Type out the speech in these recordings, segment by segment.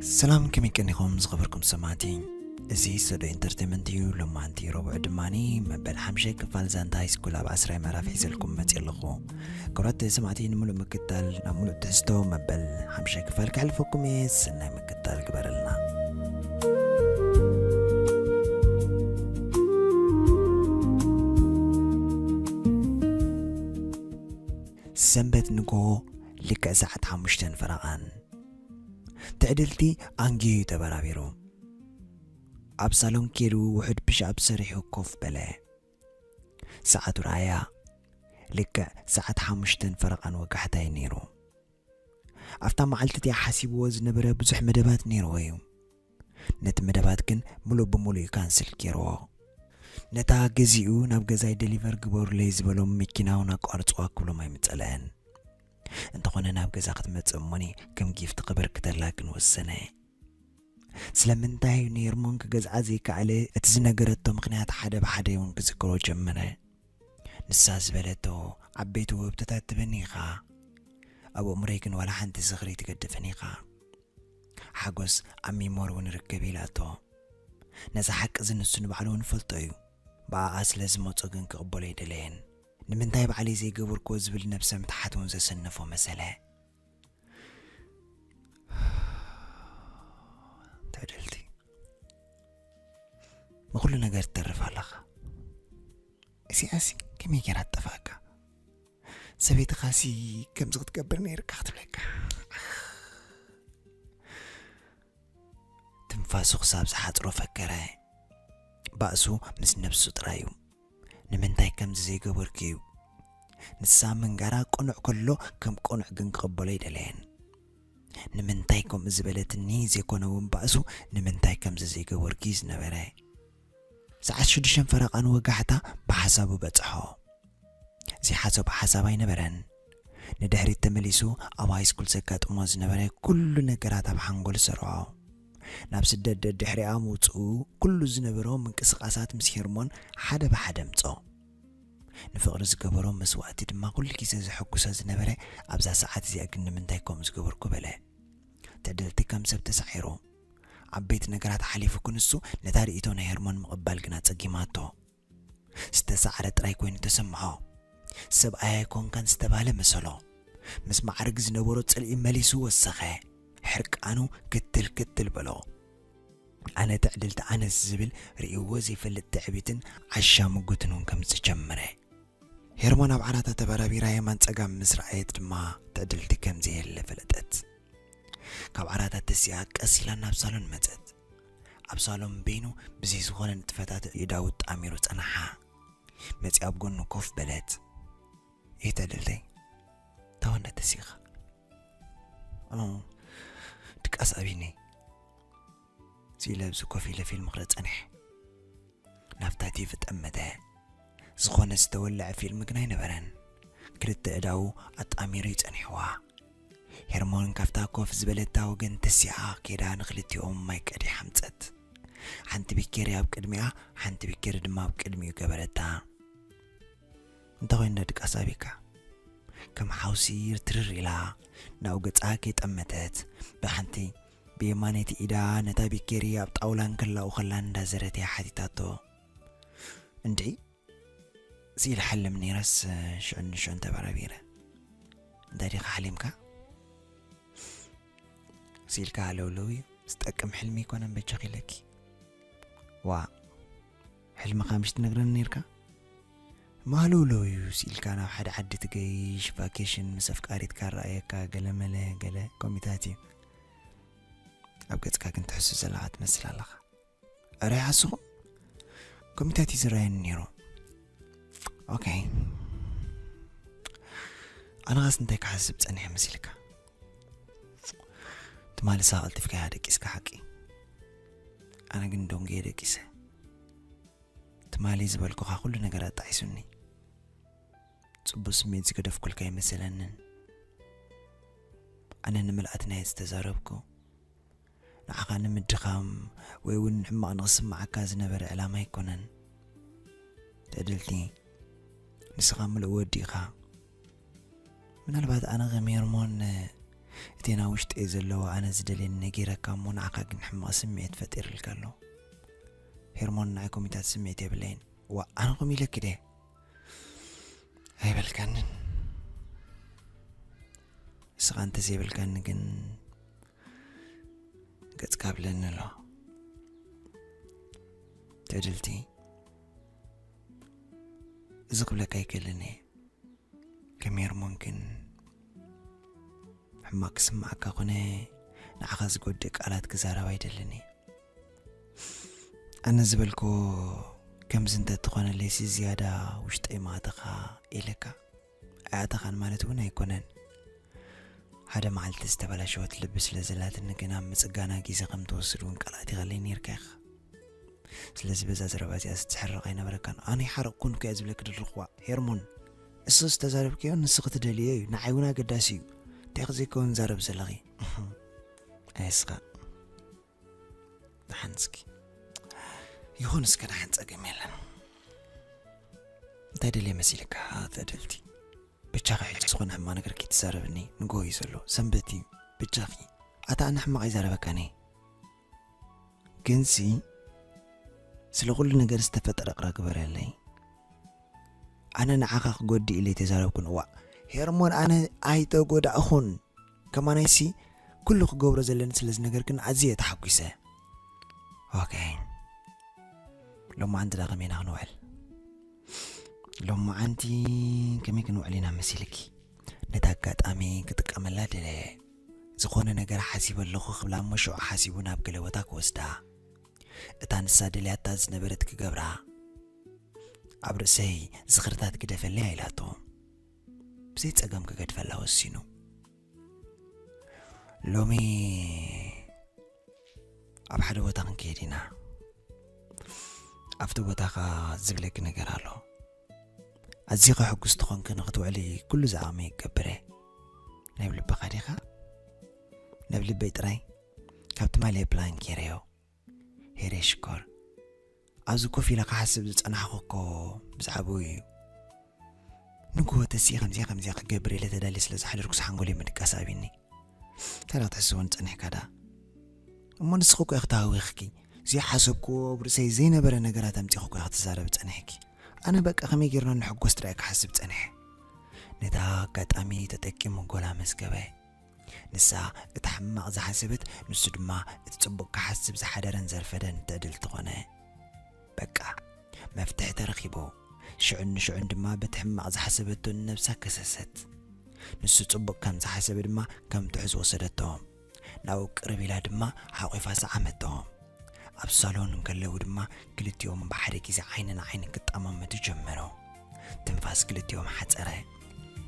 ሰላም፣ ከመይ ቀኒኹም ዝኸበርኩም ሰማዕቲ? እዚ ሶዶ ኢንተርቴንመንት እዩ። ሎማንቲ ረቡዕ ድማኒ መበል ሓምሻይ ክፋል ዛንታ ሃይስኩል ኣብ ዓስራይ ምዕራፍ ሒዘልኩም መፅእ ኣለኹ። ክቡራት ሰማዕቲ፣ ንምሉእ ምክታል ናብ ምሉእ ትሕዝቶ መበል ሓምሻይ ክፋል ከሕልፈኩም እየ። ሰናይ ምክታል ግበረልና። ሰንበት ንግሆ ልክዕ ሰዓት ሓሙሽተን ፈረቓን፣ ትዕድልቲ ኣንጊሁ እዩ ተበራቢሩ። ኣብ ሳሎን ኬዱ ውሑድ ፕሽኣፕ ሰሪሑ ኮፍ በለ። ሰዓቱ ረኣያ። ልክዕ ሰዓት ሓሙሽተን ፈረቓን ወጋሕታ እዩ ነይሩ። ኣብታ መዓልቲ እቲኣ ሓሲብዎ ዝነበረ ብዙሕ መደባት ነይርዎ እዩ። ነቲ መደባት ግን ምሉእ ብምሉእ እዩ ካንስል ገይርዎ። ነታ ገዚኡ ናብ ገዛይ ደሊቨር ግበሩለይ ዝበሎም መኪና እውን ኣቋርፅዋ ክብሎም ኣይምፀለአን። እንተኾነ ናብ ገዛ ክትመጽእ እሞኒ ከም ጊፍት ክበርክተላ ግን ወሰነ። ስለምንታይ ንሄርሞን ክገዝኣ ዘይከኣለ እቲ ዝነገረቶ ምኽንያት ሓደ ብሓደ እውን ክዝክሮ ጀመረ። ንሳ ዝበለቶ ዓበይቲ ውህብቶታት ትበኒ ኢኻ፣ ኣብ ኣእምሮይ ግን ዋላ ሓንቲ ዝኽሪ ትገድፍን ኢኻ። ሓጎስ ኣብ ሚሞሪ እውን ይርከብ ኢላቶ። ነዛ ሓቂ እዚ ንሱ ንባዕሉ እውን ይፈልጦ እዩ። ብኣኣ ስለ ዝመጾ ግን ክቕበሎ ኣይደለየን። ንምንታይ ባዕለይ ዘይገበርክዎ ዝብል ነብሰ ምትሓት እውን ዘሰነፎ መሰለ። ትዕድልቲ፣ ንኹሉ ነገር ትተርፍ ኣለኻ። እዚኣሲ ከመይ ገይራ ትጠፍኣካ? ሰበይትኻሲ ከምዚ ክትገብር ነይርካ ክትብለካ። ትንፋሱ ክሳብ ዝሓጽሮ ፈከረ። ባእሱ ምስ ነብሱ ጥራይ እዩ። ንምንታይ ከምዚ ዘይገበርኩ እዩ? ንሳ ምንጋራ ቅኑዕ ከሎ ከም ቅኑዕ ግን ክቕበሎ ኣይደለየን። ንምንታይ ከምኡ ዝበለትኒ ዘይኮነ እውን ባእሱ ንምንታይ ከምዚ ዘይገበርኩ እዩ ዝነበረ። ሰዓት ሽዱሽተን ፈረቓን ወጋሕታ ብሓሳቡ በጽሖ። ዘይሓሰቦ ሓሳብ ኣይነበረን። ንድሕሪት ተመሊሱ ኣብ ሃይስኩል ዘጋጥሞ ዝነበረ ኩሉ ነገራት ኣብ ሓንጎል ሰርዖ። ናብ ስደት ደድሕሪኣ ምውፅኡ፣ ኩሉ ዝነበሮ ምንቅስቓሳት ምስ ሄርሞን ሓደ ብሓደ ምጾ። ንፍቕሪ ዝገበሮ መስዋእቲ ድማ ኩሉ ግዜ ዘሐጉሶ ዝነበረ፣ ኣብዛ ሰዓት እዚኣ ግን ንምንታይ ከምኡ ዝገበርኩ በለ። ትዕድልቲ ከም ሰብ ተሳዒሩ። ዓበይቲ ነገራት ሓሊፉ ክንሱ ነታ ርእይቶ ናይ ሄርሞን ምቕባል ግና ጸጊማቶ። ዝተሳዕረ ጥራይ ኮይኑ ተሰምዖ። ሰብኣይ ኣይኮንካን ዝተባህለ መሰሎ። ምስ ማዕርግ ዝነበሮ ጽልኢ መሊሱ ወሰኸ። ሕርቃኑ ክትል ክትል በሎ። ኣነ ትዕድልቲ ኣነስ ዝብል ርእይዎ ዘይፈልጥ ትዕቢትን ዓሻ ምጉትን እውን ከምጽእ ጀመረ። ሄርሞን ኣብ ዓራታ ተበራቢራ የማን ጸጋም ምስ ረኣየት ድማ ትዕድልቲ ከም ዘየለ ፈለጠት። ካብ ዓራታ ተሲኣ ቀስ ኢላ ናብ ሳሎን መጸት። ኣብ ሳሎን በይኑ ብዘይ ዝኾነ ንጥፈታት የእዳዉ ጣሚሩ ጸንሓ። መጺኣ ኣብ ጎኑ ኮፍ በለት። "እይ ትዕድልተይ፣ ታወንዳ ተሲኻ?" "ኦ፣ ድቃስ ኣቢኒ" ኢለ ኣብዚ ኮፍ ኢለ ፊልም ክርኢ ጸኒሐ። ናብታ ቲቪ ጠመተ። ዝኾነ ዝተወልዐ ፊልም ግን ኣይነበረን። ክልተ እዳዉ ኣጣሚሩ እዩ ጸኒሕዋ። ሄርሞን ካብታ ኮፍ ዝበለታ ወገን ተሲኣ ኬዳ ንክልቲኦም ማይ ቀዲሓ ኣምጸት። ሓንቲ ቢኬሪ ኣብ ቅድሚኣ፣ ሓንቲ ቢኬሪ ድማ ኣብ ቅድሚኡ ገበረታ። "እንታይ ኮይኑ ድቃስ ኣቢካ?" ከም ሓውሲ ይርትርር ኢላ ናብኡ ገጻ ከይጠመተት፣ ብሓንቲ ብየማነይቲ ኢዳ ነታ ቢኬሪ ኣብ ጣውላ እንክላኡ ከላ እንዳዘረት እያ ሓቲታቶ። "እንድዒ፣ ስኢል ሓልም ነይረስ ሽዑን ንሽዑን ተበራቢረ። እንታይ ዲኻ ሓሊምካ?" "ስኢልካ ሃለውለው እዩ፣ ዝጠቅም ሕልሚ ኣይኮነን በጃኺ ኢለኪ።" "ዋ፣ ሕልምኻ ምሽ ትነግረኒ ነይርካ?" "ማህለውለው እዩ፣ ስኢልካ ናብ ሓደ ዓዲ ትገይሽ፣ ቫኬሽን ምስ ኣፍቃሪትካ ረኣየካ፣ ገለመለ ገለ ኮሚታት እዩ። ኣብ ገጽካ ግን ትሕሱ ዘለኻ ትመስል ኣለኻ። ኣረ ይሓስኹም፣ ኮሚታት እዩ ዝረኣየኒ ነይሩ። ኦኬ፣ ኣነኻስ እንታይ ክሓስብ ጸኒሐ መሲልካ? ትማሊ ሳ ቀልጢፍካ እያ ደቂስካ ሓቂ? ኣነ ግን ደንጉየ ደቂሰ። ትማሊ ዝበልኩኻ ኩሉ ነገር ኣጣዒሱኒ። ጽቡቕ ስሜት ዝገደፍኩልካ ኣይመሰለንን። ኣነ ንምልኣትና እየ ዝተዛረብኩ። ንዓኻ ንምድኻም ወይ እውን ሕማቕ ንኽስምዓካ ዝነበረ ዕላማ ኣይኮነን። ትዕድልቲ፣ ንስኻ ምሉእ ወዲ ኢኻ። ምናልባት ኣነ ከም ሄርሞን እቲ ናብ ውሽጠይ ዘለዎ ኣነ ዝደልየኒ ነጊረካ እሞ ንዓኻ ግን ሕማቕ ስምዒት ፈጢርልካ ኣሎ። ሄርሞን፣ ንዓይ ኮሚታት ስምዒት የብለይን። ዋ፣ ኣነ ከምኡ ኢለኪ ድየ? ኣይበልካንን። ንስኻ እንተዘይበልካኒ ግን ገጽካ ኣብለኒ ኣሎ። ትዕድልቲ፣ እዚ ክብለካ ኣይክእልን እየ። ከም ሄርሞን ግን ሕማቕ ክስምዓካ ኮነ ንዓኻ ዝጎድእ ቃላት ክዛረብ ኣይደልን እየ። ኣነ ዝበልክዎ ከምዚ እንተትኾነለይሲ ዝያዳ ውሽጠይ ምኣተኻ ኢለካ። ኣይኣተኻን ማለት እውን ኣይኮነን። ሓደ መዓልቲ ዝተበላሸወት ልቢ ስለ ዘላትኒ ግን ኣብ ምጽጋና ግዜ ከም ትወስድ እውን ቃል ኣቲኻለይ ነይርካ ኢኻ። ስለዚ በዛ ዘረባ እዚኣ ክትሕረቕ ኣይነበረካን። ኣነ ይሓረቕኩን እኮ እየ ዝብለኪ ዘለኹ። ዋ ሄርሞን፣ እሱ ዝተዛረብክዮ ንስኺ ትደልዮ እዩ፣ ንዓይ እውን ኣገዳሲ እዩ። እንታይ ዘይከውን ዛረብ ዘለኺ? ኣይስኻ። ደሓን እስኪ። ይኹን እስከ ደሓን፣ ጸገም የለን። እንታይ ደልየ መሲልካ ትዕድልቲ? ብቻኺ ሕጂ ዝኾነ ሕማቕ ነገር ከይትዛረብኒ፣ ንግሆ እዩ ዘሎ፣ ሰንበት እዩ። ብቻኺ። ኣታ ኣነ ሕማቕ ኣይዛረበካን እየ። ግንሲ ስለ ኩሉ ነገር ዝተፈጠረ ይቕረ ግበረለይ። ኣነ ንዓኻ ክጎድእ ኢለ ኣይተዛረብኩን። እዋእ ሄርሞን፣ ኣነ ኣይተጎዳእኹን። ከማናይሲ ኩሉ ክገብሮ ዘለኒ ስለ ዝነገርክን ኣዝየ ተሓጒሰ። ኦኬ፣ ሎማዓንቲ ዳ ከመይ ኢና ክንውዕል? ሎማዓንቲ ከመይ ክንውዕል ኢና መሲልኪ? ነታ ኣጋጣሚ ክጥቀመላ ደለየ። ዝኾነ ነገር ሓሲበ ኣለኹ ክብላ እሞ ሽዑ ሓሲቡ ናብ ገለ ቦታ ክወስዳ። እታ ንሳ ደልያታ ዝነበረት ክገብራ። ኣብ ርእሰይ ዝኽርታት ግደፈለይ ኣይላቶ። ብዘይ ጸገም ክገድፈላ ወሲኑ። ሎሚ ኣብ ሓደ ቦታ ክንከይድ ኢና። ኣብቲ ቦታኻ ዝብለኪ ነገር ኣሎ። ኣዚኺ ሕጉስ ትኾንኪ ንኽትውዕሊ ኩሉ ዝዓቕመይ ይገብር እየ። ናብ ልብኻ ዲኻ? ናብ ልበይ ጥራይ። ካብ ትማሊ ፕላን ጌረዮ። ሄሬ ሽኮር፣ ኣብዚ ኮፍ ኢለ ክሓስብ ዝጸናሕኹ እኮ ብዛዕባኡ እዩ። ንግሆ ተሲእ ከምዚኣ ከምዚኣ ክገብር ኢለ ተዳልየ ስለ ዝሓደርኩስ ሓንጎለይ ምድቃስ ኣብዩኒ። እንታይ ዳ ክትሕስቦ ጸኒሕካ ዳ? እሞ ንስኺ እኮ ኢኺ ተሃዊኽኪ። ዘይሓሰብክዎ ኣብ ርእሰይ ዘይነበረ ነገራት ኣምጺእኺ እኮ ኢኺ ትዛረቢ ጸኒሕኪ። ኣነ በቃ ከመይ ጌርና ንሕጎስ ጥራይ ክሓስብ ጸኒሐ። ነታ ኣጋጣሚ ተጠቂሙ ጎል ኣመስገበ። ንሳ እታ ሕማቕ ዝሓሰበት፣ ንሱ ድማ እቲ ጽቡቕ ክሓስብ ዝሓደረን ዘርፈደን ትዕድልቲ ኾነ። በቃ መፍትሒ ተረኺቡ። ሽዑን ንሽዑን ድማ በቲ ሕማቕ ዝሓሰበቶ ንነብሳ ከሰሰት። ንሱ ጽቡቕ ከም ዝሓሰበ ድማ ከም ትሑዝ ወሰደቶ። ናብኡ ቅርብ ኢላ ድማ ሓቑፋ ሰዓመቶ። ኣብ ሳሎን እንከለዉ ድማ ክልቲኦም ብሓደ ግዜ ዓይኒ ንዓይኒ ክጠማመቱ ጀመሩ። ትንፋስ ክልቲኦም ሓጸረ።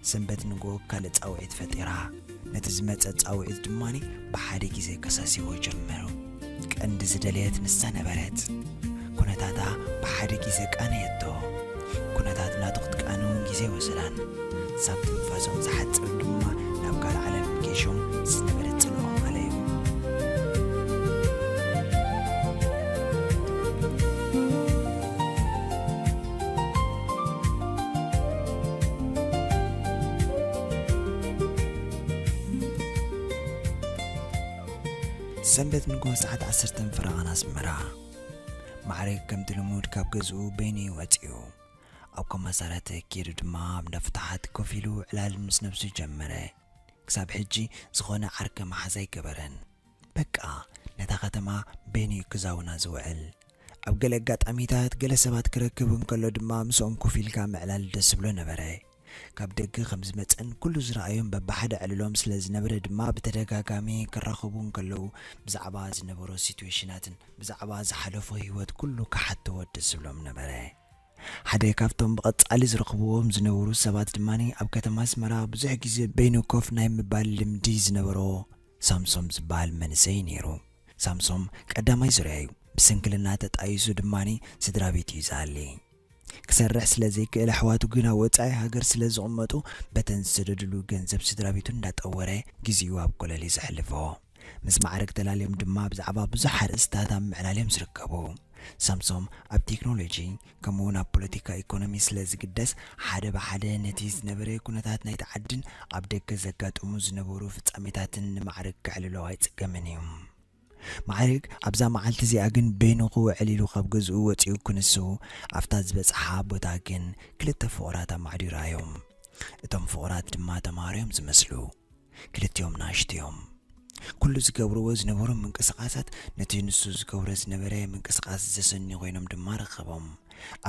ሰንበት ንግሆ ካልእ ጻውዒት ፈጢራ። ነቲ ዝመጸ ጻውዒት ድማ ብሓደ ግዜ ከሳስይዎ ጀመሩ። ቀንዲ ዝደለየት ንሳ ነበረት። ኩነታታ ብሓደ ግዜ ቃነየቶ። ኩነታት ናቱ ክትቃነ እውን ግዜ ወሰዳን። ሳብ ትንፋሶም ዝሓጽር ድማ ናብ ካልእ ዓለም ጌሾም ዝነበረ ጽልኦም ኣለዩ። ሰንበት ንግሆ ሰዓት ዓሰርተ ፈረቓን ኣስመራ። ማዕረግ ከምቲ ልሙድ ካብ ገዝኡ በይኑ እዩ ወጺኡ። ኣብ ኮማሳርያት ኪዱ ድማ ኣብ ነፍታሓት ኮፍ ኢሉ ዕላል ምስ ነብሱ ጀመረ። ክሳብ ሕጂ ዝኾነ ዓርከ መሓዛ ኣይገበረን። በቃ ነታ ከተማ በይኑ እዩ ክዛውና ዝውዕል። ኣብ ገለ ኣጋጣሚታት ገለ ሰባት ክረክብ እንከሎ ድማ ምስኦም ኮፍ ኢልካ ምዕላል ደስ ዝብሎ ነበረ። ካብ ደገ ከም ዝመጸን ኩሉ ዝረኣዮም በብሓደ ዕልሎም ስለ ዝነበረ ድማ ብተደጋጋሚ ክራኸቡ እንከለዉ ብዛዕባ ዝነበሮ ሲትዌሽናትን ብዛዕባ ዝሓለፎ ህይወት ኩሉ ክሓትዎ ደስ ዝብሎም ነበረ። ሓደ ካብቶም ብቐጻሊ ዝረኽብዎም ዝነበሩ ሰባት ድማ ኣብ ከተማ ኣስመራ ብዙሕ ግዜ በይኑ ኮፍ ናይ ምባል ልምዲ ዝነበሮ ሳምሶም ዝበሃል መንእሰይ ነይሩ። ሳምሶም ቀዳማይ ዙርያ እዩ። ብስንክልና ተጣይሱ ድማ ስድራ ቤት እዩ ዝሃሊ። ክሰርሕ ስለ ዘይክእል ኣሕዋቱ ግን ኣብ ወጻኢ ሃገር ስለ ዝቕመጡ በተን ዝሰደድሉ ገንዘብ ስድራ ቤቱ እንዳጠወረ ግዜኡ ኣብ ኮለል እዩ ዘሕልፎ። ምስ ማዕረግ ተላልዮም ድማ ብዛዕባ ብዙሕ ኣርእስታት ኣብ ምዕላል እዮም ዝርከቡ። ሳምሶም ኣብ ቴክኖሎጂ ከምኡ እውን ኣብ ፖለቲካ ኢኮኖሚ ስለ ዝግደስ፣ ሓደ ብሓደ ነቲ ዝነበረ ኩነታት ናይቲ ዓድን ኣብ ደገ ዘጋጥሙ ዝነበሩ ፍጻሜታትን ንማዕርግ ከዕልሎ ኣይጽገምን እዩ። ማዕርግ ኣብዛ መዓልቲ እዚኣ ግን በይኑ ክውዕል ኢሉ ካብ ገዝኡ ወጺኡ ክንሱ፣ ኣብታ ዝበጽሓ ቦታ ግን ክልተ ፍቑራት ኣማዕዲሩ ኣዮም። እቶም ፍቑራት ድማ ተማሃሮ እዮም ዝመስሉ። ክልቲኦም ንኣሽቱ እዮም። ኩሉ ዝገብርዎ ዝነበሩ ምንቅስቓሳት ነቲ ንሱ ዝገብሮ ዝነበረ ምንቅስቓስ ዘሰንዩ ኮይኖም ድማ ረኸቦም።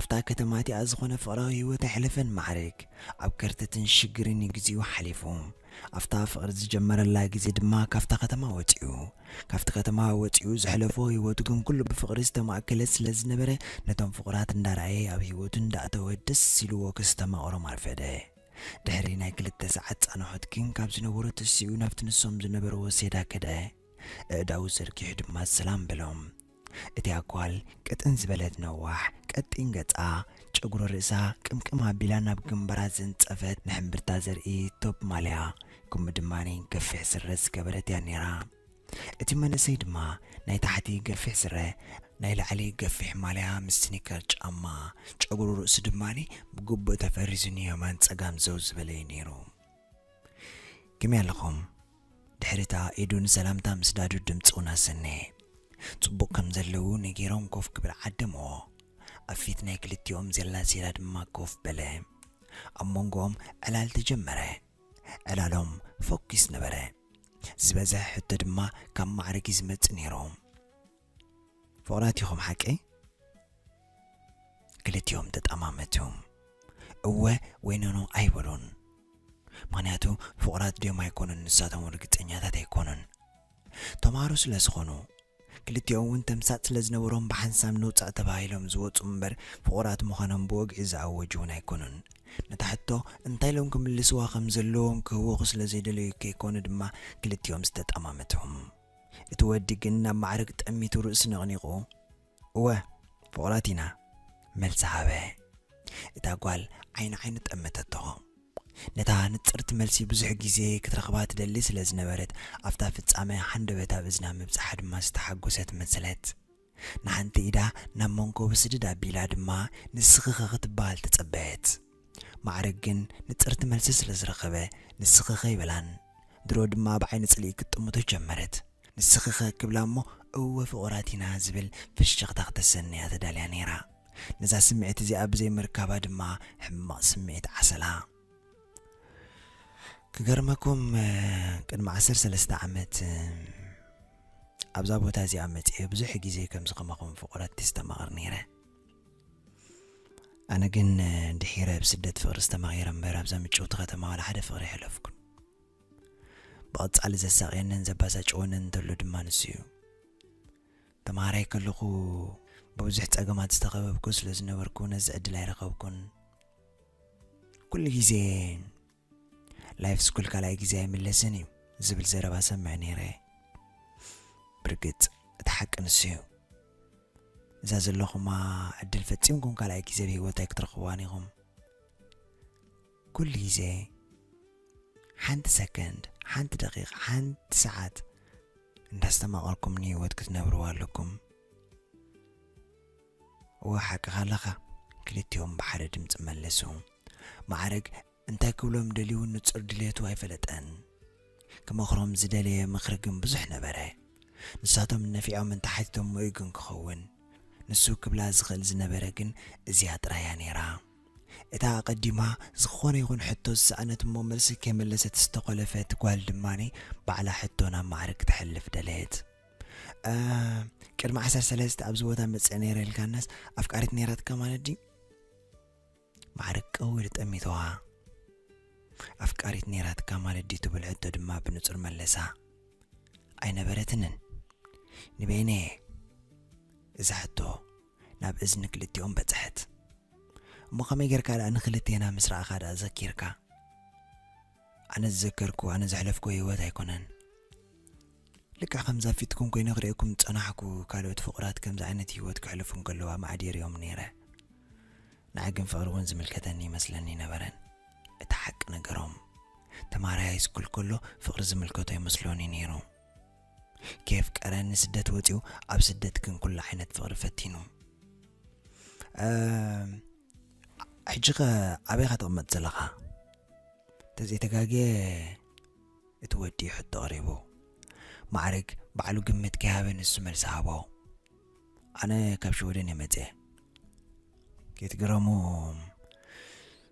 ኣብታ ከተማ እቲኣ ዝኾነ ፍቕራዊ ህይወት ኣይሕለፈን ማዕርግ። ኣብ ከርተትን ሽግርን እዩ ግዜኡ ሓሊፉ። ኣብታ ፍቕሪ ዝጀመረላ ግዜ ድማ ካብታ ከተማ ወጺኡ። ካብቲ ከተማ ወጺኡ ዘሕለፎ ህይወቱ ግን ኩሉ ብፍቕሪ ዝተማእከለ ስለ ዝነበረ፣ ነቶም ፍቑራት እንዳረኣየ ኣብ ህይወቱ እንዳእተወ ደስ ኢልዎ ከስተማቕሮም ኣርፈደ። ድሕሪ ናይ ክልተ ሰዓት ጻንሖት ግን ካብ ዝነበሮ ተሲኡ ናብቲ ንሶም ዝነበርዎ ሴዳ ከደ። ኣእዳዉ ዘርጊሑ ድማ ሰላም በሎም። እቲኣ ጓል ቅጥን ዝበለት ነዋሕ ቀጢን ገጻ፣ ጨጉሪ ርእሳ ቅምቅም ኣቢላ ናብ ግንባራ ዘንጸፈት ንሕምብርታ ዘርኢ ቶፕ ማልያ፣ ከምኡ ድማ ገፊሕ ስረ ዝገበረት እያ ነይራ። እቲ መንእሰይ ድማ ናይ ታሕቲ ገፊሕ ስረ፣ ናይ ላዕሊ ገፊሕ ማልያ ምስ ስኒከር ጫማ፣ ጨጉሩ ርእሱ ድማ ብግቡእ ተፈሪዙ ንየማን ጸጋም ዘው ዝበለ እዩ ነይሩ። ከመይ ኣለኹም? ድሕሪ እታ ኢዱ ንሰላምታ ምስዳዱ ድምፂ እውን ኣሰነየ። ጽቡቕ ከም ዘለዉ ነጊሮም ኮፍ ክብል ዓደምዎ። ኣብ ፊት ናይ ክልቲኦም ዘላ ሴዳ ድማ ኮፍ በለ። ኣብ መንጎኦም ዕላል ተጀመረ። ዕላሎም ፈኲስ ነበረ። ዝበዝሐ ሕቶ ድማ ካብ ማዕረጊ ዝመጽእ ነይሩ። ፍቑራት ኢኹም ሓቀይ? ክልቲኦም ተጠማመቱ። እወ ወይ ኖኖ ኣይበሉን። ምኽንያቱ ፍቑራት ድዮም ኣይኮኑን ንሳቶም ርግጸኛታት ኣይኮኑን። ተምሃሮ ስለ ዝኾኑ፣ ክልቲኦም እውን ተምሳጥ ስለ ዝነበሮም ብሓንሳብ ንውጻእ ተባሂሎም ዝወጹ እምበር ፍቑራት ምዃኖም ብወግዒ ዝኣወጁ እውን ኣይኮኑን። ነታ ሕቶ እንታይ ኢሎም ክምልስዋ ከም ዘለዎም ክህወኹ ስለ ዘይደለዩ ከይኮኑ ድማ ክልቲኦም ዝተጠማመቱ። እቲ ወዲ ግን ናብ ማዕረግ ጠሚቱ ርእሱ ነቕኒቑ፣ እወ ፍቑራት ኢና፣ መልሲ ሃበ። እታ ጓል ዓይኒ ዓይኑ ጠመተቶ። ነታ ንጽርቲ መልሲ ብዙሕ ግዜ ክትረኽባ ትደሊ ስለ ዝነበረት፣ ኣብታ ፍጻመ ሃንደበት ኣብ እዝና ምብጻሓ ድማ ዝተሓጎሰት መሰለት። ንሓንቲ ኢዳ ናብ መንኮቡ ስድድ ኣቢላ ድማ ንስኺ ኸ ክትበሃል ተጸበየት። ማዕረግ ግን ንጽርቲ መልሲ ስለ ዝረኸበ ንስኺ ኸ ኣይበላን። ድሮ ድማ ብዓይኒ ጽልኢ ክትጥምቶ ጀመረት። ንስኺ ኸ ክብላ እሞ እወ ፍቑራት ኢና ዝብል ፍሽኽታ ክተሰንያ ተዳልያ ነይራ። ነዛ ስምዒት እዚኣ ብዘይ ምርካባ ድማ ሕማቕ ስምዒት ዓሰላ። ክገርመኩም፣ ቅድሚ ዓሰርተ ሰለስተ ዓመት ኣብዛ ቦታ እዚኣ መጺኤ ብዙሕ ግዜ ከምዚ ከማኹም ፍቑራት የስተማቕር ነይረ። ኣነ ግን ድሒረ ብስደት ፍቕሪ ዝተማቒረ እምበር ኣብዛ ምጭውቲ ከተማ ዋላ ሓደ ፍቕሪ ኣይሕለፍኩን። ብቐጻሊ ዘሳቕየንን ዘባሳጭወንን እንተሎ ድማ ንሱ እዩ። ተምሃራይ ከለኹ ብብዙሕ ጸገማት ዝተኸበብኩ ስለ ዝነበርኩ ነዚ ዕድል ኣይረኸብኩን። ኩሉ ግዜ ላይፍ ስኩል ካልኣይ ግዜ ኣይምለስን እዩ ዝብል ዘረባ ሰምዕ ነይረ። ብርግጽ እቲ ሓቂ ንሱ እዩ። እዛ ዘለኹማ ዕድል ፈጺምኩም ካልኣይ ግዜ ብህይወት ኣይክትረኽብዋን ኢኹም። ኩሉ ግዜ ሓንቲ ሰከንድ፣ ሓንቲ ደቂቕ፣ ሓንቲ ሰዓት እንዳስተማቐርኩም ንህይወት ክትነብርዋ ኣለኩም። እወ ሓቅኻ ኣለኻ፣ ክልቲኦም ብሓደ ድምፂ መለሱ። ማዕረግ እንታይ ክብሎም ደልዩ ንጹር ድሌቱ ኣይፈለጠን። ክመኽሮም ዝደለየ ምኽሪ ግን ብዙሕ ነበረ። ንሳቶም ነፊዖም እንተሓቲቶሞ እዩ ግን ክኸውን። ንሱ ክብላ ዝኽእል ዝነበረ ግን እዚኣ ጥራይ እያ ነይራ። እታ ኣቐዲማ ዝኾነ ይኹን ሕቶ ዝሰኣነት እሞ መልሲ ከይመለሰት ዝተኾለፈት ጓል ድማኒ ባዕላ ሕቶ ናብ ማዕረግ ክተሕልፍ ደለየት። "እ፣ ቅድሚ ዓሰርተ ሰለስተ ኣብዚ ቦታ መጽእ ነይረ ኢልካናስ ኣፍቃሪት ነይራትካ ማለት ድዩ?" ማዕረግ ቀው ኢሉ ጠሚትዋ። "ኣፍቃሪት ነይራትካ ማለት ድዩ?" ትብል ሕቶ ድማ ብንጹር መለሳ። ኣይነበረትንን። ንበይነየ እዛ ሕቶ ናብ እዝኒ ክልቲኦም በጽሐት። እሞ ከመይ ጌርካ ደኣ ንክልቴና ምስ ረኣኻ ደኣ ዘኪርካ? ኣነ ዝዘከርኩ፣ ኣነ ዘሕለፍኩ ህይወት ኣይኮነን። ልክዕ ከምዛ ፊትኩም ኮይነ ክርእየኩም ዝጸናሕኩ፣ ካልኦት ፍቑራት ከምዚ ዓይነት ህይወት ክሕልፉ እንከለዉ ኣማዕዲረዮም ነይረ። ንዓይ ግን ፍቕሪ እውን ዝምልከተኒ ይመስለኒ ነበረን። እቲ ሓቂ ነገሮም፣ ተማሃራይ ሃይስኩል ከሎ ፍቕሪ ዝምልከቶ ይመስሎኒ ነይሩ። ከየፍቀረ ንስደት ወጺኡ፣ ኣብ ስደት ግን ኩሉ ዓይነት ፍቕሪ ፈቲኑ። ሕጂ ኸ ኣበይ ኻ ትቕመጥ ዘለኻ? ተዘይተጋግየ እቲ ወዲ ሕቶ ቐሪቡ። ማዕርግ ባዕሉ ግምት ከይሃበ ንሱ መልሲ ሃቦ። ኣነ ካብ ሽወደን እየ መፅየ። ከይትግረሙ፣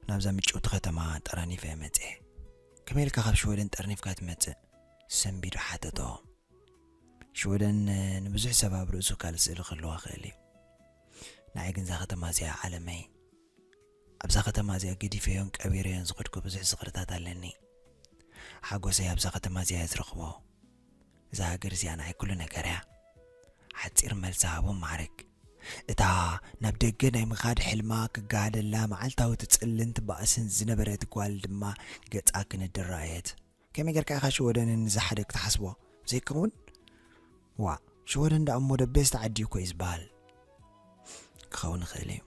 ናብዛ ምጭውቲ ከተማ ጠራኒፈ እየ መፅየ። ከመይ ኢልካ ካብ ሽወደን ጠርኒፍካ ትመፅእ? ሰንቢዱ ሓተቶ። ሽወደን ንብዙሕ ሰብ ኣብ ርእሱ ካልእ ስእሊ ክህልዋ ክእል እዩ። ንዓይ ግን እዛ ከተማ እዚኣ ዓለመይ። ኣብዛ ከተማ እዚኣ ገዲፈዮን ቀቢረዮን ዝኸድኩ ብዙሕ ዝኽርታት ኣለኒ። ሓጎሰይ ኣብዛ ከተማ እዚኣ እየ ዝረኽቦ። እዛ ሃገር እዚኣ ንዓይ ኩሉ ነገር እያ። ሓጺር መልሲ ሃቦ ማዕረግ። እታ ናብ ደገ ናይ ምኻድ ሕልማ ክጋሃደላ መዓልታዊ ትጽልን ትባእስን ዝነበረት ጓል ድማ ገጻ ክንድር ረኣየት። ከመይ ጌርካ ኢኻ ሽወደንን ንዝሓደግ ትሓስቦ? ዘይከውን? ዋእ፣ ሽወደን ደኣ እሞ ደበስቲ ዓዲ እኮ እዩ ዝበሃል። ክኸውን ይኽእል እዩ።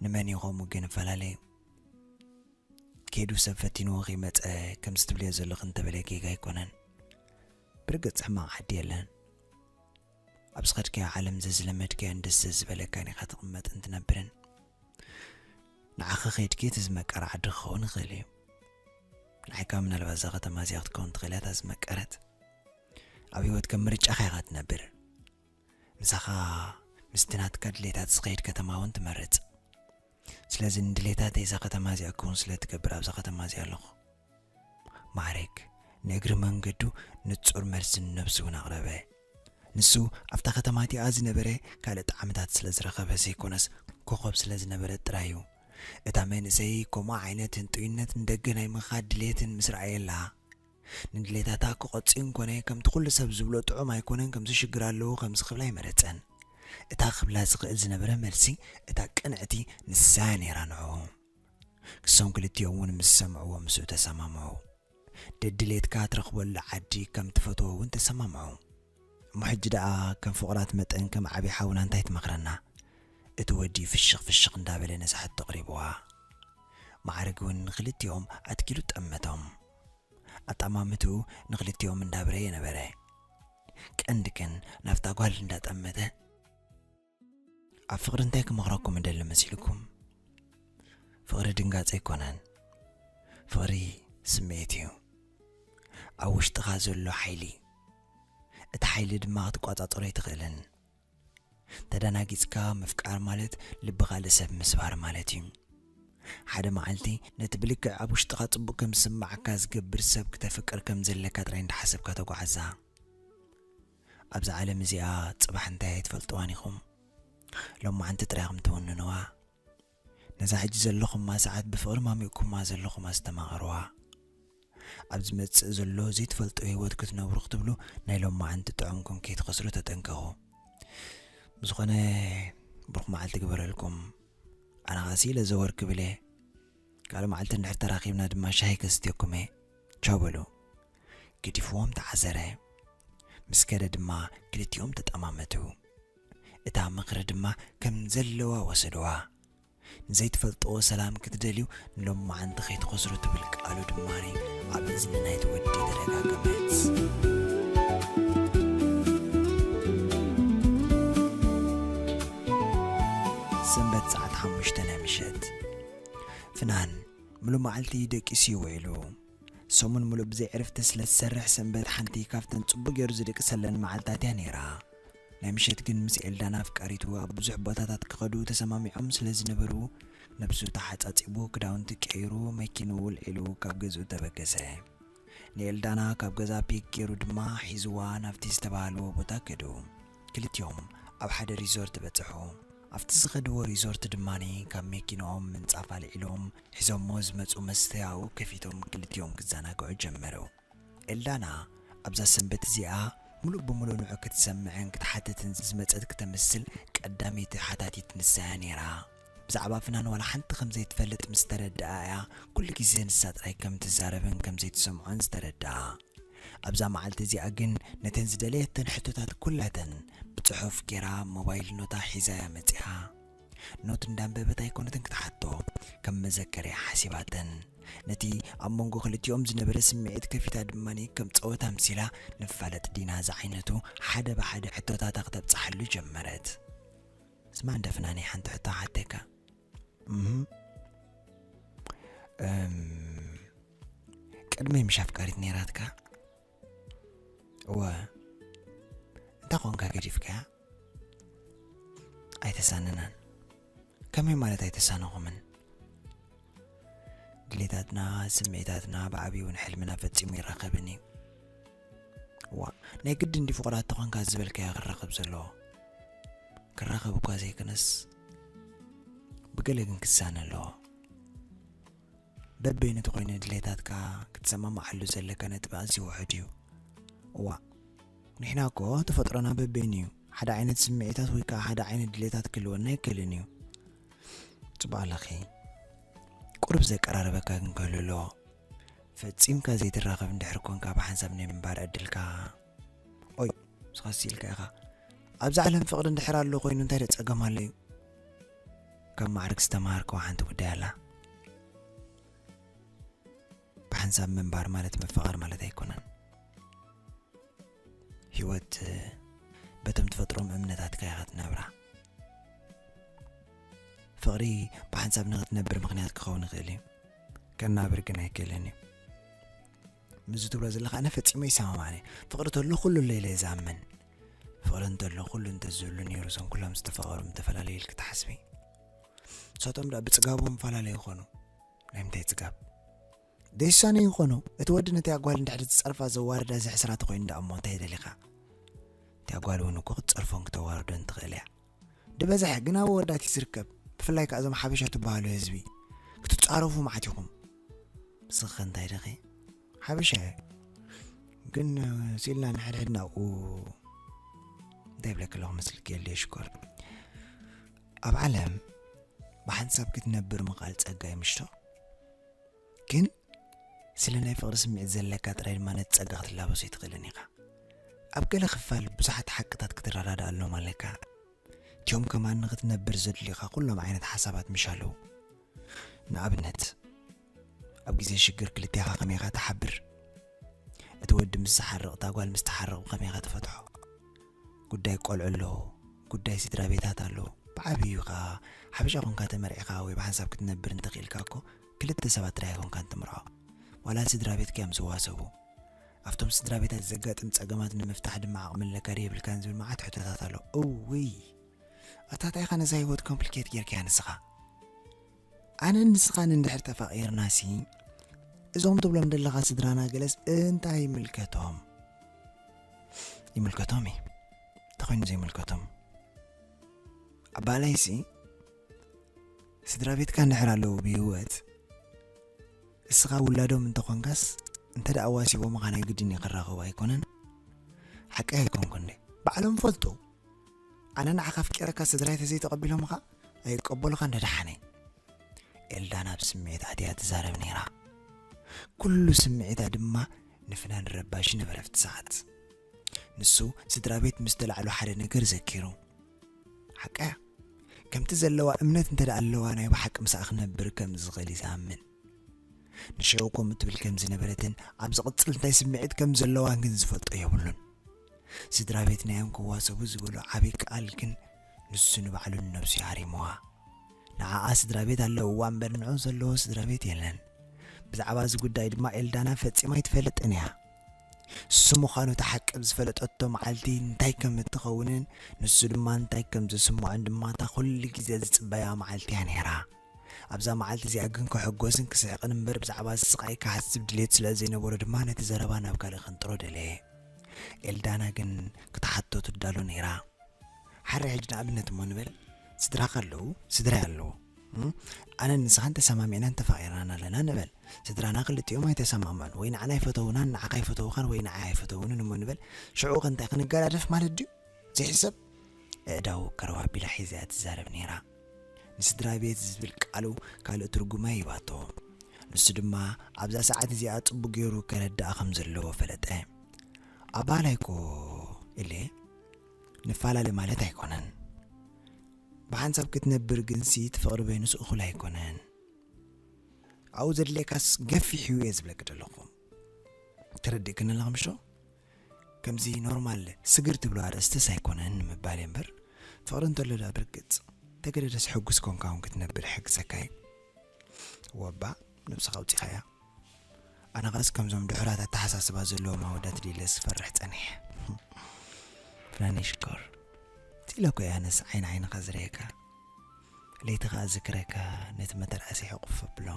ንመን እዩ ከምኡ ግን ይፈላለ እዩ። ከይዱ ሰብ ፈቲንዎ ከይመጸ ከምዚ ትብልዮ ዘለኺ እንተበለ ጌጋ ኣይኮነን። ብርግጽ ሕማቕ ዓዲ የለን። ኣብ ዝኸድካዮ ዓለም ዘዝለመድካዮን ደስ ዘዝበለካን ኢኻ ትቕመጥን ትነብርን። ንዓኺ ከይድኪ እቲ ዝመቀረ ዓዲ ክኸውን ይኽእል እዩ። ንዓይካ ምናልባት እዛ ከተማ እዚኣ ክትከውን ትኽእል እያ እታ ዝመቀረት። ኣብ ህይወት ከም ምርጫኻ ኢኻ ትነብር። ምሳኻ ምስቲ ናትካ ድሌታት ዝኸይድ ከተማ እውን ትመርጽ። ስለዚ ንድሌታተይ እዛ ከተማ እዚኣ ክውን ስለ ትገብር ኣብዛ ከተማ እዚኣ ኣለኹ። ማዕረግ ንእግሪ መንገዱ ንጹር መልሲ ንነብሱ እውን ኣቕረበ። ንሱ ኣብታ ከተማ እቲኣ ዝነበረ ካልእ ጣዕምታት ስለ ዝረኸበ ዘይኮነስ ኮኸብ ስለ ዝነበረ ጥራይ እዩ። እታ መንእሰይ ከምኡ ዓይነት ህንጡይነት ንደገ ናይ ምኻድ ድሌትን ምስ ረኣየላ፣ ንድሌታታ ክቐጽዮ እንኮነ ከምቲ ኩሉ ሰብ ዝብሎ ጥዑም ኣይኮነን፣ ከምዚ ሽግር ኣለዎ፣ ከምዚ ክብላ ኣይመረጸን። እታ ክብላ ዝኽእል ዝነበረ መልሲ እታ ቅንዕቲ ንሳ እያ ነይራ ንዕኡ። ክሶም ክልቲኦም እውን ምስ ሰምዕዎ ምስኡ ተሰማምዑ። ደድሌትካ ትረኽበሉ ዓዲ ከም ትፈትዎ እውን ተሰማምዑ። እሞ ሕጂ ደኣ ከም ፍቑራት መጠን ከም ዓቢ ሓውና እንታይ ትመኽረና? እቲ ወዲ ፍሽኽ ፍሽኽ እንዳበለ ነዛ ሕቶ ኣቕሪብዋ። ማዕረግ እውን ንኽልቲኦም ኣትኪሉ ጠመቶም። ኣጠማምትኡ ንኽልቲኦም እንዳብረየ ነበረ። ቀንዲ ግን ናብታ ጓል እንዳጠመተ፣ ኣብ ፍቕሪ እንታይ ክመኽረኩም እደሊ መሲልኩም? ፍቕሪ ድንጋጸ ኣይኮነን። ፍቕሪ ስምዒት እዩ። ኣብ ውሽጥኻ ዘሎ ሓይሊ። እቲ ሓይሊ ድማ ክትቋጻጸሮ ኣይትኽእልን። ተደናጊጽካ ምፍቃር ማለት ልቢ ካልእ ሰብ ምስባር ማለት እዩ። ሓደ መዓልቲ ነቲ ብልክዕ ኣብ ውሽጥኻ ጽቡቕ ከም ዝስምዓካ ዝገብር ሰብ ክተፍቅር ከም ዘለካ ጥራይ እንዳሓሰብካ ተጓዓዛ። ኣብዛ ዓለም እዚኣ ጽባሕ እንታይ ኣይትፈልጥዋን ኢኹም። ሎማዓንቲ ጥራይ ኢኹም ትውንንዋ። ነዛ ሕጂ ዘለኹማ ሰዓት ብፍቕሪ ማሚቕኩማ ዘለኹም ኣስተማቕርዋ። ኣብ ዝመጽእ ዘሎ ዘይትፈልጦ ህይወት ክትነብሩ ክትብሉ ናይ ሎማዓንቲ ጥዑምኩም ከይትኸስሩ ተጠንቀቑ። ብዝኾነ ብሩኽ መዓልቲ ግበረልኩም። ኣነ ኸኣ ኢለ ዘወር ክብል እየ። ካልእ መዓልቲ እንድሕር ተራኺብና ድማ ሻሂ ከስትየኩም እየ። ቻው በሉ። ገዲፍዎም ተዓዘረ። ምስ ከደ ድማ ክልቲኦም ተጠማመቱ። እታ ምኽሪ ድማ ከም ዘለዋ ወሰድዋ። ንዘይትፈልጥዎ ሰላም ክትደልዩ ንሎማዓንቲ ከይትኸስሩ ትብል ቃሉ ድማ ኣብ እዝኒ ናይቲ ወዲ ተደጋገመት። ሰንበት ሰዓት ሓሙሽተ ናይ ምሸት። ፍናን ምሉእ መዓልቲ ደቂሱ እዩ ውዒሉ። ሰሙን ምሉእ ብዘይ ዕረፍቲ ስለ ዝሰርሕ ሰንበት ሓንቲ ካብተን ጽቡቕ ገይሩ ዝድቅሰለን መዓልታት እያ ነይራ። ናይ ምሸት ግን ምስ ኤልዳና ኣፍቃሪቱ ኣብ ብዙሕ ቦታታት ክኸዱ ተሰማሚዖም ስለ ዝነበሩ ነብሱ ተሓጻጺቡ ክዳውንቲ ቀይሩ መኪንኡ ውልዒሉ ካብ ገዝኡ ተበገሰ። ንኤልዳና ካብ ገዛ ፒክ ገይሩ ድማ ሒዝዋ ናብቲ ዝተባህልዎ ቦታ ከዱ። ክልቲኦም ኣብ ሓደ ሪዞርት በጽሑ። ኣብቲ ዝኸድዎ ሪዞርት ድማኒ ካብ መኪንኦም ምንጻፍ ኣልዒሎም ሒዞሞ ዝመጹ መስተ ኣብኡ ከፊቶም ክልቲኦም ክዘናግዑ ጀመሩ። ኤልዳና ኣብዛ ሰንበት እዚኣ ምሉእ ብምሉእ ንዑ ክትሰምዕን ክትሓትትን ዝመጸት ክተምስል ቀዳመይቲ ሓታቲት ንሳ እያ ነይራ። ብዛዕባ ፍናን ዋላ ሓንቲ ከም ዘይትፈልጥ ምስ ተረድኣ እያ ኩሉ ግዜ ንሳ ጥራይ ከም ትዛረብን ከም ዘይትሰምዖን ዝተረድኣ። ኣብዛ መዓልቲ እዚኣ ግን ነተን ዝደለየተን ሕቶታት ኩላተን ብጽሑፍ ጌራ ሞባይል ኖታ ሒዛ እያ መጺኣ። ኖት እንዳንበበት ኣይኮነትን ክትሓቶ፣ ከም መዘከርያ ሓሲባተን። ነቲ ኣብ መንጎ ክልቲኦም ዝነበረ ስምዒት ከፊታ ድማ ከም ጸወታ ኣምሲላ ንፋለጥ ዲና ዝዓይነቱ ሓደ ብሓደ ሕቶታታ ክተብጽሓሉ ጀመረት። ስማ፣ እንደ ፍናኒ ሓንቲ ሕቶ ሓተካ። እም፣ እም፣ ቅድመይ ምሽ ኣፍቃሪት ነይራትካ? እወ። እንታይ ኾንካ ገዲፍካያ? ኣይተሳነናን። ከመይ ማለት ኣይተሳነኹምን? ድሌታትና፣ ስምዒታትና፣ ብዓብዩ እውን ሕልምና ፈጺሙ ይራኸብን እዩ። ዋ፣ ናይ ግድን ድዩ ፍቑራት ተኾንካ ዝበልካዮ ክራኸብ ዘለዎ? ክራኸብ እኳ ዘይኮነስ፣ ብገለ ግን ክሳነ ኣለዎ። በበይኑ ተኾይኑ ድሌታትካ ክትሰማማዓሉ ዘለካ ነጥቢ ኣዝዩ ውሑድ እዩ። እዋ፣ ንሕና እኮ ተፈጥሮና በበይኑ እዩ። ሓደ ዓይነት ስምዒታት ወይ ከዓ ሓደ ዓይነት ድሌታት ክህልወና ኣይክእልን እዩ። ጽቡቕ ኣለኺ። ቁሩብ ዘቀራርበካ ግን ክህሉ ኣለዎ። ፈጺምካ ዘይትራኸብ እንድሕር ኮንካ ብሓንሳብ ናይ ምንባር ዕድልካ፣ ኦይ፣ ንስኻስ ኢልካ ኢኻ። ኣብዚ ዓለም ፍቕሪ እንድሕር ኣሎ ኮይኑ እንታይ ደኣ ጸገም ኣሎ እዩ? ካብ ማዕርግ ዝተምሃርክዋ ሓንቲ ጉዳይ ኣላ። ብሓንሳብ ምንባር ማለት ምፍቓር ማለት ኣይኮነን። ህይወት በቶም ትፈጥሮም እምነታትካ ኢኻ ትነብራ። ፍቕሪ ብሓንሳብ ንኽትነብር ምኽንያት ክኸውን ይኽእል እዩ፣ ከናብር ግን ኣይክእልን እዩ። ምስዚ ትብሎ ዘለኻ ኣነ ፈጺመ ይሰማማዕን እየ። ፍቕሪ ተሎ ኩሉ ኣሎ ኢለ እየ ዝኣምን። ፍቕሪ እንተሎ ኩሉ እንተዝህሉ ነይሩ እዞም ኩሎም ዝተፋቐሩ ምተፈላለዩ ኢልኪ ትሓስቢ? ንሳቶም ደኣ ብጽጋቦም ፈላለዩ ይኾኑ። ናይ ምንታይ ጽጋብ? ደይሳነ ይኾኑ። እቲ ወዲ ነቲ ኣጓል እንድሕር ዝጸርፋ ዘዋርዳ ዘሕስራ ተኾይኑ ደኣ እሞ እንታይ ደሊኻ? እቲ ኣጓል እውን እኮ ክትጸርፎን ክተዋርዶን ትኽእል እያ። ድበዝሐ ግን ኣብ ኣወዳት እዩ ዝርከብ። ብፍላይ ከኣ እዞም ሓበሻ ትበሃሉ ህዝቢ ክትጻረፉ መዓት ኢኹም። ንስኺ እንታይ ደኺ? ሓበሻ እየ። ግን ሲልና ንሕድሕድ ናብኡ እንታይ ይብለኪ ኣለኹ መስልኪ የለ ሽኮር። ኣብ ዓለም ብሓንሳብ ክትነብር ምኽኣል ጸጋ እዩ ምሽቶ? ግን ስለ ናይ ፍቕሪ ስምዒት ዘለካ ጥራይ ድማ ነቲ ጸጋ ክትላበሶ ኣይትኽእልን ኢኻ። ኣብ ገለ ክፋል ብዙሓት ሓቅታት ክትረዳድኣሎም ኣለካ። እቲኦም ከማን ንኽትነብር ዘድልዩኻ ኩሎም ዓይነት ሓሳባት ምሽ ኣለዉ። ንኣብነት፣ ኣብ ግዜ ሽግር ክልቴኻ ከመይ ኢኻ ትሓብር? እቲ ወዲ ምስ ዝሓርቕ፣ እታ ጓል ምስ ትሓርቕ ብኸመይ ኢኻ ትፈትሖ? ጉዳይ ቆልዑ ኣለዉ፣ ጉዳይ ስድራ ቤታት ኣለዉ። ብዓብዩ ኸኣ ሓበሻ ኮንካ ተመርዒኻ ወይ ብሓንሳብ ክትነብር እንተኽኢልካ እኮ ክልተ ሰባት ጥራይ ኣይኮንካን ትምርዖ። ዋላ ስድራ ቤትካ እዮም ዝዋሰቡ። ኣብቶም ስድራ ቤታት ዘጋጥም ጸገማት ንምፍታሕ ድማ ዓቕሚ ኣለካ ድዩ የብልካን ዝብል መዓት ሕቶታት ኣሎ። እውይ! ኣታ ታይ ኢኻ ነዛ ህይወት ኮምፕሊኬት ጌርካያ ንስኻ? ኣነን ንስኻን እንድሕር ተፋቒርናሲ፣ እዞም ትብሎም ዘለኻ ስድራና ገለስ እንታይ ይምልከቶም? ይምልከቶም እዩ። እንታይ ኮይኑ ዘይምልከቶም? ኣባላይሲ፣ ስድራ ቤትካ እንድሕር ኣለዉ ብህይወት፣ እስኻ ውላዶም እንተኾንካስ፣ እንተ ደኣ ኣዋሲቦምኻ ናይ ግድን እዩ ክራኸቡ ኣይኮነን? ሓቀይ ኣይኮንኩን ድየ? ባዕሎም ፈልጡ። ኣነ ንዓኻ ኣፍቂረካ ስድራይ ተዘይተቐቢሎምኻ ኣይቀበሉኻን ደደሓነይ። ኤልዳና ብስምዒት ኣትያ ትዛረብ ነይራ። ኩሉ ስምዒታ ድማ ንፍናን ረባሺ ነበረ ኣብቲ ሰዓት። ንሱ ስድራ ቤት ምስ ተላዕሉ ሓደ ነገር ዘኪሩ። ሓቀያ፣ ከምቲ ዘለዋ እምነት እንተ ደኣ ኣለዋ ናይ ብሓቂ ምሳኣ ክነብር ከም ዝኽእል እዩ ዝኣምን። ንሽዑ ከምኡ ትብል ከም ዝነበረትን ኣብ ዝቕጽል እንታይ ስምዒት ከም ዘለዋን ግን ዝፈልጦ የብሉን። ስድራ ቤት ናዮም ክዋሰቡ ዝበሎ ዓቢ ቃል ግን ንሱ ንባዕሉ ንነብሱ እዩ ሃሪምዋ። ንዓኣ ስድራ ቤት ኣለውዋ እምበር ንዑ ዘለዎ ስድራ ቤት የለን። ብዛዕባ እዚ ጉዳይ ድማ ኤልዳና ፈጺማ ኣይትፈልጥን እያ። እሱ ምዃኑ እቲ ሓቂ ኣብ ዝፈለጠቶ መዓልቲ እንታይ ከም እትኸውንን ንሱ ድማ እንታይ ከም ዝስምዖን ድማ እታ ኩሉ ግዜ ዝጽበያ መዓልቲ እያ ነይራ። ኣብዛ መዓልቲ እዚኣ ግን ክሕጎስን ክስሕቕን እምበር ብዛዕባ እዚ ስቓይ ክሓስብ ድሌት ስለ ዘይነበሮ ድማ ነቲ ዘረባ ናብ ካልእ ከንጥሮ ደለየ። ኤልዳና ግን ክትሓቶ ትዳሎ ነይራ። ሓረ ሕጂ ንኣብነት እሞ ንበል፣ ስድራኻ ኣለዉ፣ ስድራይ ኣለዎ። እም? ኣነን ንስኻን ተሰማሚዕናን ተፋቒርናን ኣለና ንበል። ስድራና ክልቲኦም ኣይተሰማምዑን፣ ወይ ንዓና ኣይፈተዉናን፣ ንዓኻ ኣይፈተዉኻን፣ ወይ ንዓይ ኣይፈተዉንን እሞ ንበል። ሽዑ ከ እንታይ ክንገዳደፍ ማለት ድዩ? ዘይሕሰብ? ኣእዳዉ ከረው ኣቢላ ሒዛ እያ ትዛረብ ነይራ። ንስድራ ቤት ዝብል ቃሉ ካልእ ትርጉም ኣይ ሂባቶ። ንሱ ድማ ኣብዛ ሰዓት እዚኣ ጽቡቕ ገይሩ ከረድኣ ከም ዘለዎ ፈለጠ። ኣባላይኮ ኢለ ንፈላለ ማለት ኣይኮነን። ብሓንሳብ ክትነብር ግንሲ እቲ ፍቕሪ በይኑስ እኹል ኣይኮነን። ኣብኡ ዘድልየካስ ገፊሕ እዩ እየ ዝብለኪ ዘለኹ። ተረዲእክኒ ኣለኺ ምሽ ዶ? ከምዚ ኖርማል ስግር ትብሎ ኣርእስትስ ኣይኮነን ንምባል እየ እምበር፣ ፍቕሪ እንተሎ ዳ ብርግጽ ተገደደስ ሕጉስ ኮንካ እውን ክትነብር ይሕግዘካ እዩ። ወባ ነብስኻ ኣውጺኻያ። ኣነ ኸኣስ ከምዞም ድሑራት ኣተሓሳስባ ዘለዎም ኣወዳት ድለ ዝፈርሕ ጸኒሐ። ፍናነይ ሽኮር፣ ስኢለ እኮ እየ ኣነስ ዓይኒ ዓይንኻ ዝርእየካ። ለይቲ ኸኣ ዝክረካ ነቲ መተርኣሲ ሕቑፍ ኣብሎ።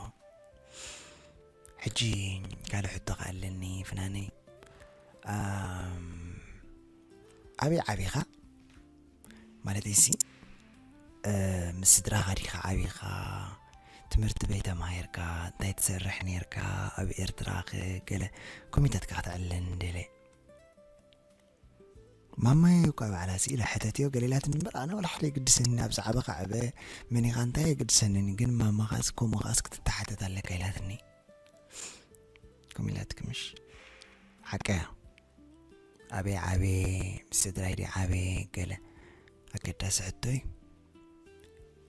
ሕጂ ካልእ ሕቶ ኸኣ ኣለኒ ፍናነይ። ኣም፣ ኣበይ ዓቢኻ? ማለተይሲ፣ እ፣ ምስ ስድራኻ ዲኻ ዓቢኻ? ትምህርቲ በይ ተማሂርካ? እንታይ ትሰርሕ ኔርካ? ኣብ ኤርትራ ኸ ገለ ኮሚታትካ ከተዕልለኒ ደለ። ማማየ እኳ ባዕላ ስኢላ ሕተትዮ ገለ ኢላትኒ እምበር፣ ኣነ ወላ ሓደ የግድሰኒ፣ ኣብዚ ዓበኻ ዕበ፣ መን ኢኻ እንታይ የግድሰንን፣ ግን ማማኻስ ከምኡ ኸኣስ ክትተሓተት ኣለካ ኢላትኒ። ከምኡ ኢላትኪ ምሽ? ሓቀያ። ኣበይ ዓብየ፣ ምስ ስድራይ ድየ ዓብየ፣ ገለ ኣገዳሲ ሕቶ እዩ።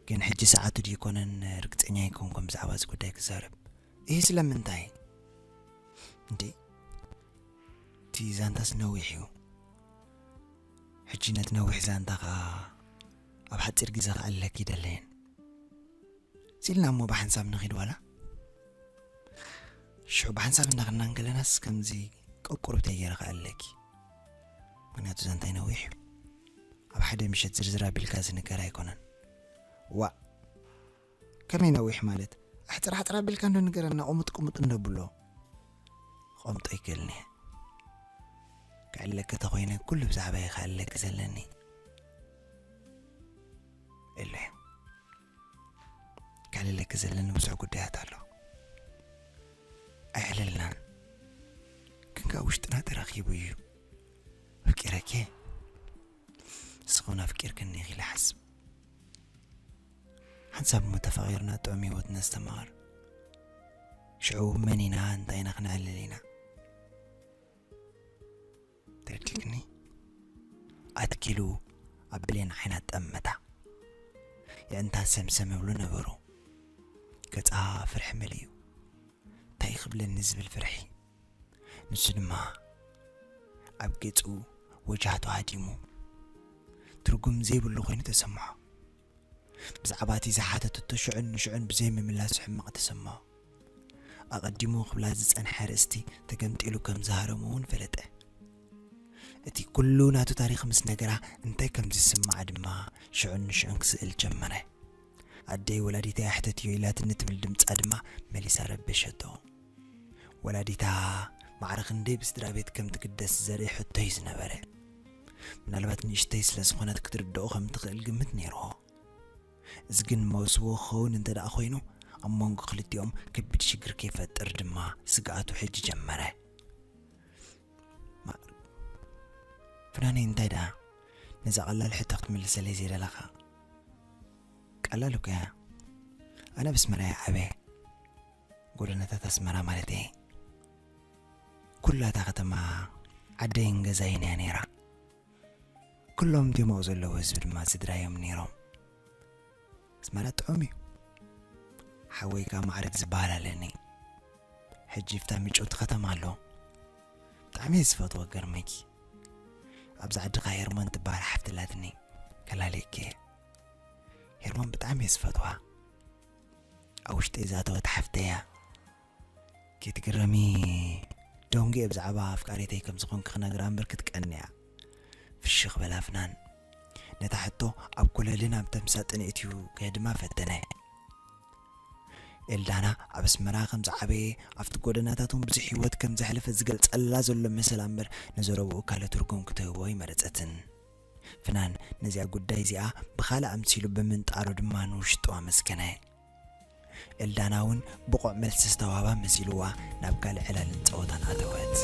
ግን ሕጂ ሰዓቱ ድዩ ይኮነን፣ ርግጸኛ ኣይኮንኩን ብዛዕባ እዚ ጉዳይ ክዛረብ። ይህ ስለምንታይ? እንዴ፣ እቲ ዛንታስ ነዊሕ እዩ። ሕጂ ነቲ ነዊሕ ዛንታ ኸኣ ኣብ ሓጺር ግዜ ክኣለኪ ይደለየን። ሲልና እሞ ብሓንሳብ ንኺድ ዋላ? ሽዑ ብሓንሳብ እንዳኸድና እንከለናስ ከምዚ ቀቁርብተይ ገይረ ክኣለኪ። ምኽንያቱ ዛንታይ ነዊሕ እዩ። ኣብ ሓደ ምሸት ዝርዝር ኣቢልካ ዝንገር ኣይኮነን። ዋእ! ከመይ ነዊሕ ማለት? ኣሕጽር ኣሕጽር ኣቢልካ እንዶ ንገረና፣ ቁሙጥ ቁሙጥ እንዶ ብሎ። ክቐምጦ ይክእልኒ እየ። ክዕለኪ ተኾይነ ኩሉ ብዛዕባይ ክዕለኪ ዘለኒ። ኢሉ እየ። ከዕልለኪ ዘለኒ ብዙሕ ጉዳያት ኣሎ። ኣየዕለልናን። ግን ከኣ ውሽጥና ተራኺቡ እዩ። ኣፍቂረኪ እየ። ንስኺ እውን ኣፍቂርክኒ ኢኺ ኢለ እሓስብ። ሓንሳብ እሞ ተፋቒርና ጥዑም ህይወት ነስተማቕር። ሽዑ መን ኢና እንታይ ኢና ክነዕልል ኢና? ተረዲእክኒ? ኣትኪሉ ኣብ ብሌን ዓይና ጠመታ። የእንታ ሰምሰም ይብሉ ነበሩ። ገጻ ፍርሒ መሊኡ። እንታይ ክብለኒ ዝብል ፍርሒ። ንሱ ድማ ኣብ ገጹ ወጃህቱ ሃዲሙ ትርጉም ዘይብሉ ኮይኑ ተሰምዖ። ብዛዕባ እቲ ዝሓተተቶ ሽዑን ንሽዑን ብዘይምምላሱ ሕማቕ ተሰምዖ። ኣቐዲሙ ክብላ ዝጸንሐ ኣርእስቲ ተገምጢሉ ከም ዝሃረሞ እውን ፈለጠ። እቲ ኩሉ ናቱ ታሪኽ ምስ ነገራ እንታይ ከም ዝስምዓ ድማ ሽዑን ንሽዑን ክስእል ጀመረ። ኣደይ ወላዲተይ ኣሕተትዮ ኢላትኒ ትብል ድምጻ ድማ መሊሳ ረበሸቶ። ወላዲታ ማዕረ ክንደይ ብስድራ ቤት ከም ትግደስ ዘርኢ ሕቶ እዩ ዝነበረ። ምናልባት ንእሽተይ ስለ ዝኾነት ክትርድኦ ከም ትኽእል ግምት ነይርዎ። እዚ ግን መውስቦ ክኸውን እንተ ደኣ ኮይኑ፣ ኣብ መንጎ ክልቲኦም ከቢድ ሽግር ከይፈጥር ድማ ስግኣቱ ሕጂ ጀመረ። ማ-፣ ፍናነይ እንታይ ደኣ ነዛ ቀላል ሕቶ ክትምልሰለይ ዘይደለኻ? ቀላል እኮ እያ። ኣነ ብስመራ እየ ዓብየ። ጎደናታት ኣስመራ ማለት እየ። ኩላ እታ ከተማ ዓደይን ገዛይን እያ ነይራ። ኩሎም ድዮም ኣብኡ ዘለዉ ህዝቢ ድማ ስድራ እዮም ነይሮም። ኣስመራ ጥዑም እዩ። ሓወይ ከኣ ማዕረግ ዝበሃል ኣለኒ። ሕጂ ኣብታ ምጭውቲ ከተማ ኣሎ። ብጣዕሚ እየ ዝፈትዎ ገርመኪ። ኣብዚ ዓድኻ ሄርሞን ትበሃል ሓፍቲ ኣላትኒ። ከላልየኪ እየ። ሄርሞን ብጣዕሚ እየ ዝፈትዋ። ኣብ ውሽጠይ ዝኣተወት ሓፍተይ እያ። ከይትግረሚ፣ ደንጉየ ብዛዕባ ኣፍቃሪተይ ከም ዝኾንኪ ክነግራ እምበር ክትቀኒ እያ። ፍሽኽ በላ ፍናን። ነታ ሕቶ ኣብ ኮለልን ኣብ ተምሳጥን እትዩ ከህድማ ፈተነ። ኤልዳና ኣብ ኣስመራ ከም ዝዓበየ፣ ኣብቲ ጎደናታት እውን ብዙሕ ህይወት ከም ዘሕለፈ ዝገልጸላ ዘሎ መሰላ እምበር፣ ንዘረብኡ ካልእ ትርጉም ክትህቦ ኣይመረጸትን። ፍናን ነዚኣ ጉዳይ እዚኣ ብኻልእ ኣምሲሉ ብምንጣሩ ድማ ንውሽጡ ኣመስገነ። ኤልዳና እውን ብቑዕ መልሲ ዝተዋህባ መሲልዋ ናብ ካልእ ዕላልን ጸወታን ኣተወት።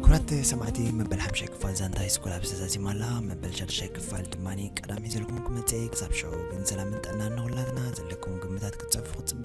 ክቡራት ሰማዕቲ፣ መበል ሓምሻይ ክፋል ዛንታ ሃይስኩል ኣብዚ ተዛዚማ ኣላ። መበል ሻድሻይ ክፋል ድማ ቀዳም ሒዘልኩም ክመጽእ እየ። ክሳብ ሽዑ ግን ሰላምን ጥዕናን ንኹላትና። ዘለኩም ግምታት ክትጽሕፉ ክጽበ።